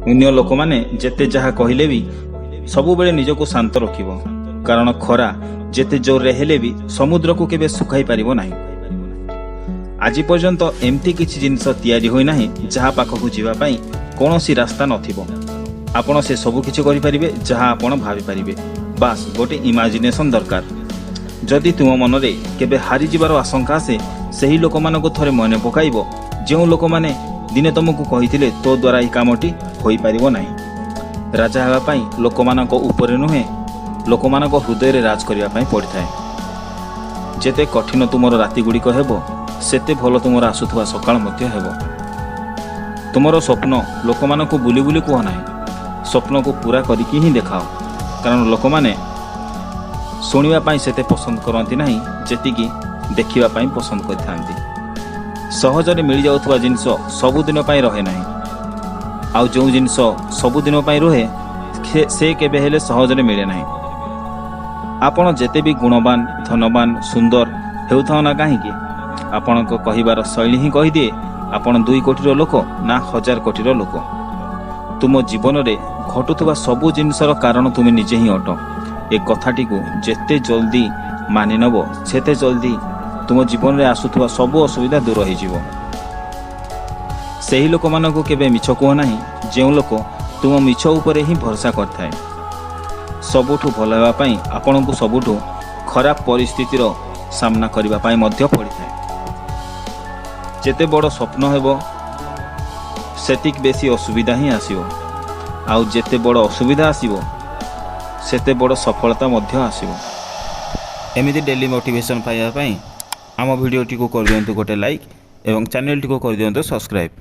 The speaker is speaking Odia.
ଅନ୍ୟ ଲୋକମାନେ ଯେତେ ଯାହା କହିଲେ ବି ସବୁବେଳେ ନିଜକୁ ଶାନ୍ତ ରଖିବ, କାରଣ ଖରା ଯେତେ ଜୋରରେ ହେଲେ ବି ସମୁଦ୍ରକୁ କେବେ ଶୁଖାଇ ପାରିବ ନାହିଁ। ଆଜି ପର୍ଯ୍ୟନ୍ତ ଏମିତି କିଛି ଜିନିଷ ତିଆରି ହୋଇନାହିଁ, ଯାହା ପାଖକୁ ଯିବା ପାଇଁ କୌଣସି ରାସ୍ତା ନଥିବ। ଆପଣ ସେ ସବୁ କିଛି କରିପାରିବେ ଯାହା ଆପଣ ଭାବିପାରିବେ। ବାସ୍, ଗୋଟେ ଇମାଜିନେସନ୍ ଦରକାର। ଯଦି ତୁମ ମନରେ କେବେ ହାରିଯିବାର ଆଶଙ୍କା ଆସେ, ସେହି ଲୋକମାନଙ୍କୁ ଥରେ ମନେ ପକାଇବ, ଯେଉଁ ଲୋକମାନେ ଦିନେ ତୁମକୁ କହିଥିଲେ, ତୋ ଦ୍ୱାରା ଏହି କାମଟି ହୋଇପାରିବ ନାହିଁ। ରାଜା ହେବା ପାଇଁ ଲୋକମାନଙ୍କ ଉପରେ ନୁହେଁ, ଲୋକମାନଙ୍କ ହୃଦୟରେ ରାଜ କରିବା ପାଇଁ ପଡ଼ିଥାଏ। ଯେତେ କଠିନ ତୁମର ରାତିଗୁଡ଼ିକ ହେବ, ସେତେ ଭଲ ତୁମର ଆସୁଥିବା ସକାଳ ମଧ୍ୟ ହେବ। ତୁମର ସ୍ୱପ୍ନ ଲୋକମାନଙ୍କୁ ବୁଲି ବୁଲି କୁହ ନାହିଁ, ସ୍ୱପ୍ନକୁ ପୂରା କରିକି ହିଁ ଦେଖାଅ, କାରଣ ଲୋକମାନେ ଶୁଣିବା ପାଇଁ ସେତେ ପସନ୍ଦ କରନ୍ତି ନାହିଁ, ଯେତିକି ଦେଖିବା ପାଇଁ ପସନ୍ଦ କରିଥାନ୍ତି। ସହଜରେ ମିଳିଯାଉଥିବା ଜିନିଷ ସବୁଦିନ ପାଇଁ ରହେ ନାହିଁ, ଆଉ ଯେଉଁ ଜିନିଷ ସବୁଦିନ ପାଇଁ ରୁହେ, ସେ କେବେ ହେଲେ ସହଜରେ ମିଳେ ନାହିଁ। ଆପଣ ଯେତେ ବି ଗୁଣବାନ, ଧନବାନ, ସୁନ୍ଦର ହେଉଥାଉ ନା କାହିଁକି, ଆପଣଙ୍କ କହିବାର ଶୈଳୀ ହିଁ କହିଦିଏ ଆପଣ 2 କୋଟିର ଲୋକ ନା 1000 କୋଟିର ଲୋକ। ତୁମ ଜୀବନରେ ଘଟୁଥିବା ସବୁ ଜିନିଷର କାରଣ ତୁମେ ନିଜେ ହିଁ ଅଟ। ଏ କଥାଟିକୁ ଯେତେ ଜଲ୍ଦି ମାନି ନେବ, ସେତେ ଜଲ୍ଦି ତୁମ ଜୀବନରେ ଆସୁଥିବା ସବୁ ଅସୁବିଧା ଦୂର ହେଇଯିବ। ସେହି ଲୋକମାନଙ୍କୁ କେବେ ମିଛ କୁହ ନାହିଁ, ଯେଉଁ ଲୋକ ତୁମ ମିଛ ଉପରେ ହିଁ ଭରସା କରିଥାଏ। ସବୁଠୁ ଭଲ ହେବା ପାଇଁ ଆପଣଙ୍କୁ ସବୁଠୁ ଖରାପ ପରିସ୍ଥିତିର ସାମ୍ନା କରିବା ପାଇଁ ମଧ୍ୟ ପଡ଼ିଥାଏ। ଯେତେ ବଡ଼ ସ୍ୱପ୍ନ ହେବ, ସେତିକି ବେଶୀ ଅସୁବିଧା ହିଁ ଆସିବ, ଆଉ ଯେତେ ବଡ଼ ଅସୁବିଧା ଆସିବ, ସେତେ ବଡ଼ ସଫଳତା ମଧ୍ୟ ଆସିବ। ଏମିତି ଡେଲି ମୋଟିଭେସନ୍ ପାଇବା ପାଇଁ ଆମ ଭିଡ଼ିଓଟିକୁ କରିଦିଅନ୍ତୁ ଗୋଟେ ଲାଇକ୍ ଏବଂ ଚ୍ୟାନେଲଟିକୁ କରିଦିଅନ୍ତୁ ସବସ୍କ୍ରାଇବ୍।